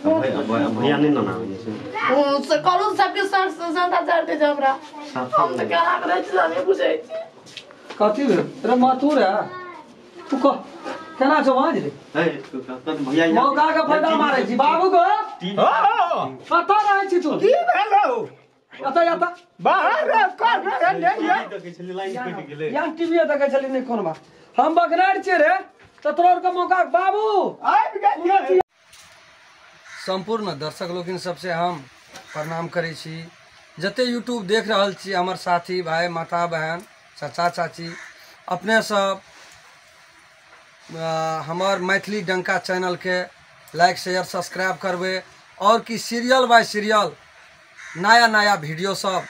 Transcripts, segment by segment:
भैया नहीं ना आबै छै ओ से करू सबके सर संता झाड़ दे हमरा हम त केना करै छी हम बुझै छी कथी भेल रे माथुर है तू कह केना छौ बाज रे ए भैया मौका के फायदा मारै छी बाबू गो हां कतऽ रहै छी तू की भेलौ एतऽ एतऽ बाहर कर रे ले देखै छली लाइन कटि गेलै यार टीवी देखै छली नहि कोन बात हम बगनार छियै रे तऽ तोरा के मौका बाबू आबि गेलियै। सम्पूर्ण दर्शक लोकिन सबसे हम प्रणाम करै छी। जते यूट्यूब देख रहल छी हमर साथी भाई माता बहन चाचा चाची अपने सब हमर मैथिली डंका चैनल के लाइक शेयर सब्सक्राइब करबै और कि सीरियल बाय सीरियल नया नया वीडियो सब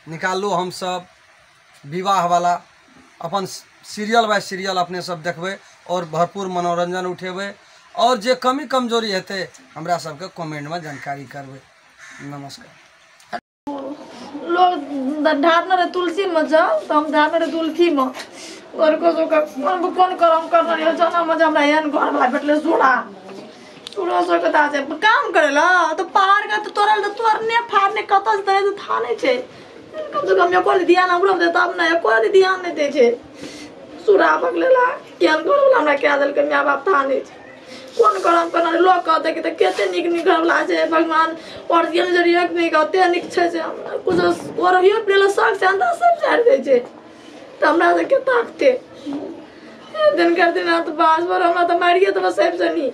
निकालू। हम सब विवाह वाला अपन सीरियल बाय सीरियल अपने सब देखबै और भरपूर मनोरंजन उठेबै और जे कमी कमजोरी हेतै हमरा सबके कमेंट में जानकारी करबै। नमस्कार। लोग ढारने रहे तुलसी में जाओ तो हम ढारने रहे तुलसी में और को कौन करम करने रहे जना में हमरा एहन घर वाला भेटले सूड़ा सूड़ा सो के ता काम करेला तो पहाड़ का तो तोरल तो तोरने फाड़ने कत से तोरे तो था नहीं छे। कम से कम एको ध्यान हमरो दे तब ना एको ध्यान नहीं दे छे। सूड़ा पकड़ेला केहन घर वाला हमरा कह देलकै my बाप था नहीं छे। कोन करम करने लोग कहते कि कते नीक नीक घरवाला छै भगवान और जरिए नीक ओते नीक छै से कुछ और पिले शौक से अंदर सब झाड़ दै छै तऽ हमरा सबके ताकते दिन कर दिन तो बास पर हमरा तऽ मारिए तऽ बस सबसे नी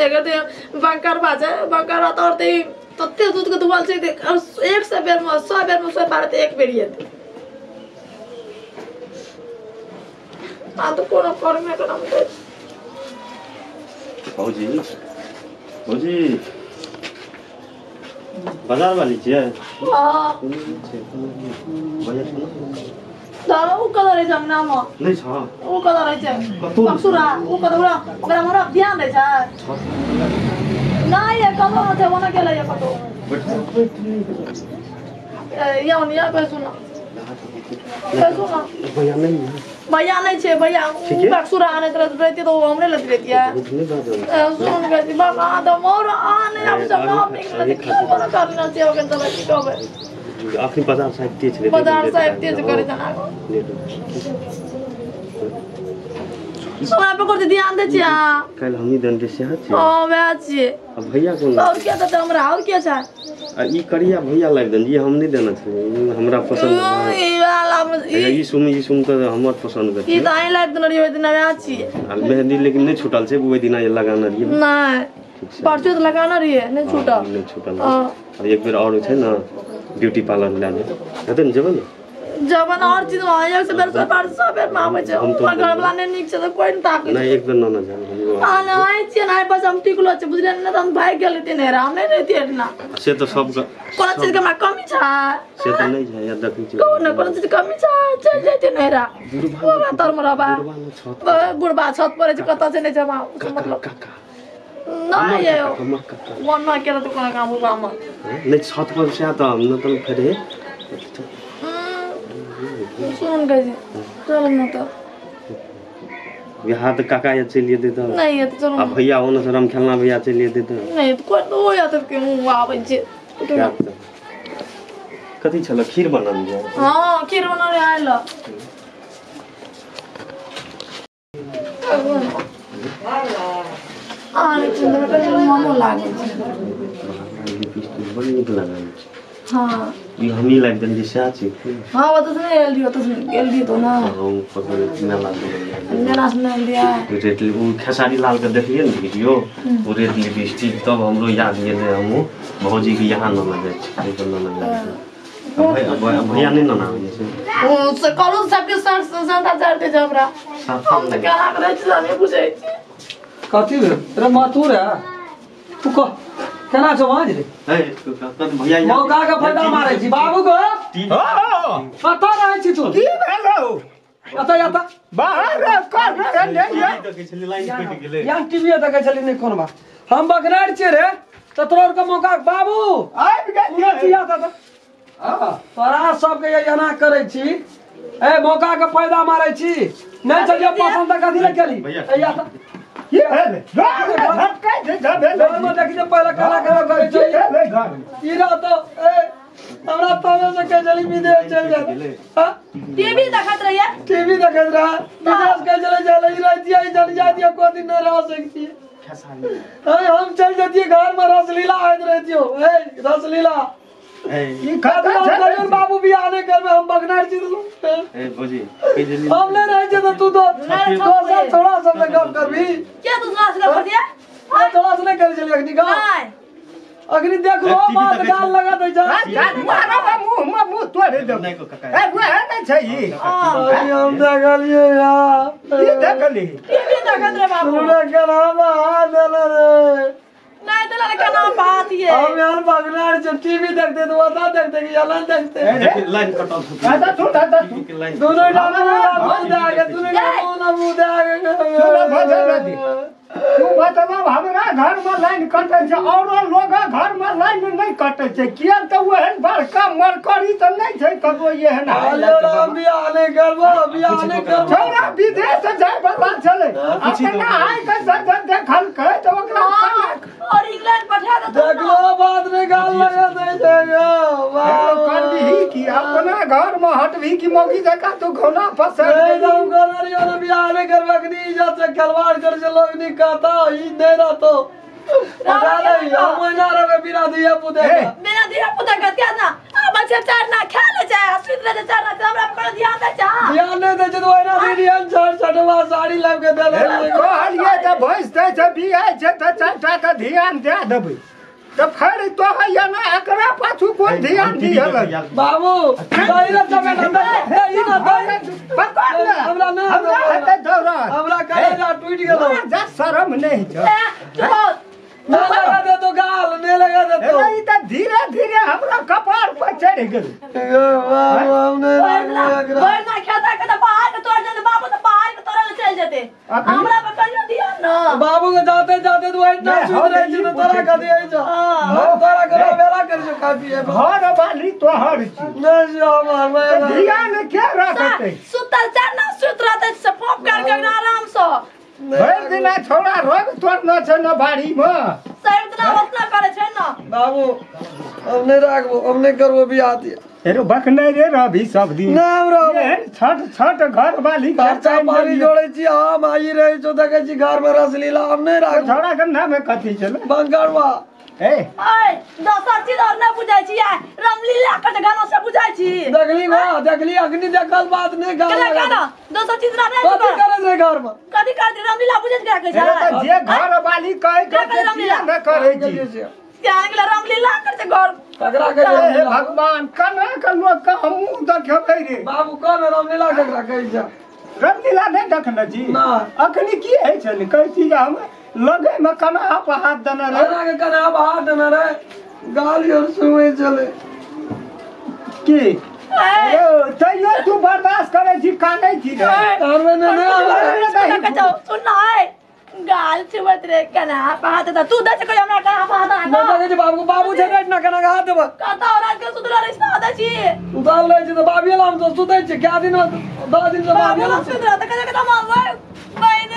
एक दिन बंकरवा छै बंकरवा तोड़ते तते दूध के दुआल छै 100 बेर में 100 बेर में 100 बार एक बेर येते आ तो कोनो कर्मे करम दे। भौजी भौजी बाजार वाली छियै? हां दादा उ कलर है जंगना में नहीं छ उ कलर है छै पक्षुरा उ कलर ओकरा हमरा ध्यान दै छै नहीं ये कलर छै ओना के लइया कतो या ओनिया पे सुना सुना भैया नहीं भैया नहीं छे भैया बक्सुरा आने तरह रहती तो हमरे लग रहती है। सुन गई बाबा तो मोर आने अब सब हम निकल कोनो करना चाहिए ओकन तो की कहबे अखनी बाजार साहब तेज छले बाजार साहब तेज करे जना हमरा पे कोन ध्यान दे छिया काल हमनी दन दे से छी। हां वएह छियै। अब भैया कोन और क्या देते हमरा और क्या छै आ ई करिया भैया लाग देन ई हम नहीं देना छले ई हमरा पसंद ई वाला ई सुम त हमर पसंद के ई त आई लाग देन रहियो दिन वएह छियै। आ मेहंदी लेकिन नहीं छूटल छै ओइ दिना ये लगाना रहिए नहीं परसों त लगाना रहिए नहीं छूटल नहीं छूटल। अब एक बेर और छै ना ब्यूटी पार्लर ले जाए हेतै न जेबै न जवन और चीज वहां एक से बेर सौ बार सौ बेर मामे छै हमर घर वाला नहीं नीक छै त कोई न ताकै नहीं एक बेर न न जान हमरो आ नहीं छै नहीं बस हम टिकलो छै बुझले न त हम भाग गेल रहते नहीं हम नहीं रहते ना से त सब कोनो चीज के हमरा कमी छै से त नहीं छै यार देखै छी कोनो कोनो चीज कमी छै चल जैते नहीं रा बुढ़वा तर मरबा बुढ़वा छत पर छै कत छै नहीं जमा मतलब काका नहीं ये मन न केला त कोनो काम बुढ़वा में नहीं छत पर से त हम न त फेर सुन गई चलो ना तो यहाँ तो काका ये चलिए दे तो नहीं ये तो चलो अब भैया हो ना सर हम खेलना भैया चलिए दे तो नहीं तो कोई तो या तो क्यों आवे जे कथी छल खीर बनल जे? हां खीर बना रे आइल आरे चंद्र के मनो लागे छै बड़ नीक लागल छै। हां ई हमही लाइब देलियै सएह छै। हां वो तो नहीं एल दियो तो एल दियो तो ना हम पकड़ मेला मेला से नहीं दिया रेड उ खेसारी लाल के देखलियै ने वीडियो ओ रेड लिपस्टिक तब हमरो याद गेलै हमहूँ भौजी के यहाँ न लगे छै न लगे भैया नहीं ना आबै छै ओ से करू सबके सर संता झाड़ दे हमरा हम त केना करै छी हम बुझै छी कथी भेल रे माथुर है तू कह केना छौ बाज रे ए भैया मौका के फायदा मारै छी बाबू गो हां कतऽ रहै छी तू की भेलौ एतऽ एतऽ बाहर कर रे ले देखै छली लाइन कटि गेलै यार टीवी देखै छली नहि कोन बात हम बगनार छियै रे तऽ तोरा के मौका बाबू आबि गेलियै हां तोरा सबके एना करै छी ए मौका के फायदा मारै छी नहीं चलिए पसंद त कथी ले केली भैया ए या की भेल? झटका दे। भेल घर में देखी जे पहले काला काला करे छै भेलै घर ई रहतो ए हमरा तमे से के चली विदेश चल जा। हां टीवी देखत रहिए टीवी देखत रहा विदेश के चले चले ई रहती आई चल जाती को दिन न रह सकती है। हम चल जाती घर में रसलीला आइत रहती हो ए रसलीला ई खाता बाबू भी आने घर में हम बगनार छी ए भौजी कहि हम नहीं रहे छे तो तू तो दोसर थोड़ा सब ले गप करबी के तू दोसर से कर दिया थोड़ा से नहीं कर चली अग्नि का नहीं अग्नि देख लो बात गाल लगा दे जा मारा मुंह में मुंह तोड़े दे नहीं को काका ए वह नहीं छै ई हम देखलिए यार ई देखली टीवी देखत रे बाबू सुने के नाम आ देले रे नहीं देले रे केना बात ये हम यार बगनार छै टीवी देखते तो बता देखते कि यलन देखते लाइन कटल दादा तू दादा तू लाइन दोनों डाले मुंह दे आगे तूने मुंह ना मुंह दे आगे चलो भजन नदी तू मतलब हमरा घर में लाइन कटै छै औरो लोग घर में लाइन नहीं कटै छै किया त ओहन बड़का मरकरी त नहीं छै कबो एहन राम बियाह नहीं करबो बियाह नहीं करबो छोरा विदेश जाय वाला छलै अपना आइ के सजन देखल के त ओकरा और इंग्लैंड पठा दे देखलो बात नहीं गाल लगा दे छै वाह करबी की अपना घर में हटबी की मौगी जका तू घोना फसल नहीं हम कर रही हो बियाह नहीं करबा के नहीं इज्जत से खिलवाड़ कर से लोग नहीं कहता ई नहीं रहतो हम महीना रहे बिना दिया पुते बिना दिया पुते का ना आ बच्चा चार ना खा ले जाए सुत रहे चार ना हमरा पर ध्यान दे जा ध्यान नहीं दे छै तो ओना दीदी चार छठवा साड़ी लाब के देले कहलिए त भैंस दे छै बियाह छै त चारटा के ध्यान दे देबै त फेर तो है ना एकरा पाछू कोन ध्यान दियल बाबू सही रे चपेट हे ई ना पकड़ ले हमरा ना हमरा हेतै दौड़ा हमरा कलेजा टूट गेलो जा शरम नहीं छै ना लगा दे तो गाल नहीं लगा दे तो ई त धीरे धीरे हमरा कपार पर चढ़ गेल बाबू हम नहीं ना खाता के त बाहर के तोड़ दे बाबू त बाहर के तोड़े ले चल जेते हमरा पर कहियो ध्यान ना बाबू के जाते जाते तो इतना सुत रहे छै त तोरा कदी आई छ हम तोरा के बेला कर छो काफी है घर वाली तोहर छी नहीं हमर मैं ध्यान के रखते सुतल चार ना सुत रहते से फोप कर के आराम से भरि दिना छोड़ा रोग तोड़ न छै न बाड़ी में सर इतना उतना करे छै ना बाबू हम नहीं राखबो हम नहीं करबो बियाह दिया एरो बकने रे रभी सब दिन ना हम रहबो छठ छठ घर वाली खर्चा पानी जोड़े छी हम आई रहे छो देखे छी घर में रसलीला हम नहीं राखबो छोड़ा के नाम कथी छले बंगरवा ए ओए दोसर चीज और ना बुझाय छी रामलीला के गाना से बुझाय छी देखली ना देखली अग्नि देखल बात नहीं गाल गाना दोसर चीज ना कथी करे रे घर में कथी कर रामलीला बुझे के राखे छै जे घर वाली कहे के किया न करे छी क्या गेल रामलीला कर छै घर ककरा के हे भगवान कना के लोग के हमहु देखबै रे बाबू कोन रामलीला ककरा कहै छै रामलीला नहीं देखने छी ना अखनी की है छै कहै छी जे हम लगे में कना पर हाथ देने रहे कना के कना पर हाथ देने रहे गाली और सुवे चले की तैयो तू बर्दाश्त करे छी कानै छी रे घर में नहीं सुन ना गाल छुबत रे कना पर हाथ दे तू दे छै हमरा कना पर हाथ ना दे छै बाबू बाबू छै ना कना के हाथ देब कत रात के सुतल रहिस ना दे छी सुतल रहे छी त बाबी हम तो सुतै छी क्या दिन 10 दिन से बाबी सुतल त कते कते मारबै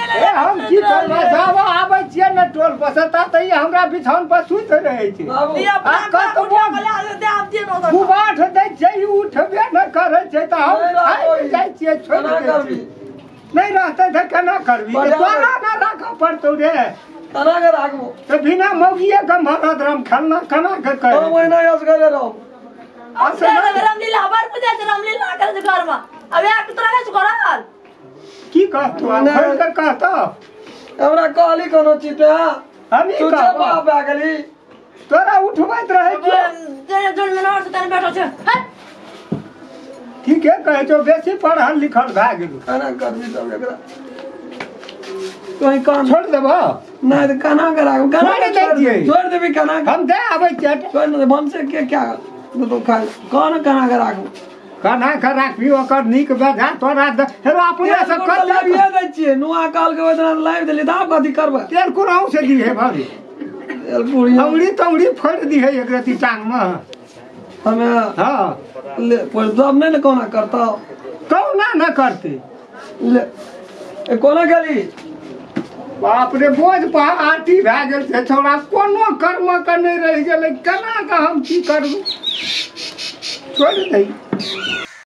ए हम की करबै जाब आबै छियै ने टोल पर से ता तै हमरा बिछौन पर सुति रहै छै आ कतबो गुबाठ दै छै उठबे न करै छै त हम खाइ जाइ छियै छोड़ि दै छियै नहीं रहतै त केना करबी तोरा ना राखऽ पड़तौ रे केना के राखबो त बिना मौगिए के मरद राम खेलना केना के कर 2 महीना यस करे रहब रामलीला बार पूजा छै रामलीला करे छै घर में अब एक तोरा नै करल की कहतो खोल के कहतो हमरा कहली कोनो चीज हम तू बाप भए गेली तोरा उठबैत रहै छियो जे जोन में से तन बैठल छै ठीके कहै छौ बेसी पढ़ल लिखल भए गेलौ केना करबी तब एकरा कहीं काम छोड़ देबो नहीं त केना के राखब केना छोड़ दियै छोड़ देबी केना हम दे आबै छियै छोड़ दे भनसे के क्या तो खा कोन केना के राखब केना के राखबी ओकर नीक बेजा तोरा हेरो अपने से कत लाबिए दै छियै नुआ काल के ओतना लाबि देली त आब कथी करबै तेल कुराउ से दिहे भाभी तेल पुरी अंगुरी तंगुरी फोड़ि दिहे एक रति टांग में हमे हां ले पर तब नहीं ने कोना करता कौना न करते ले ए कोना गेली बाप रे बोझ पर आटी भए गेल छै छौड़ा कोनो कर्म के नहि रहि गेलै केना कऽ हम की करू छोड़ि दही।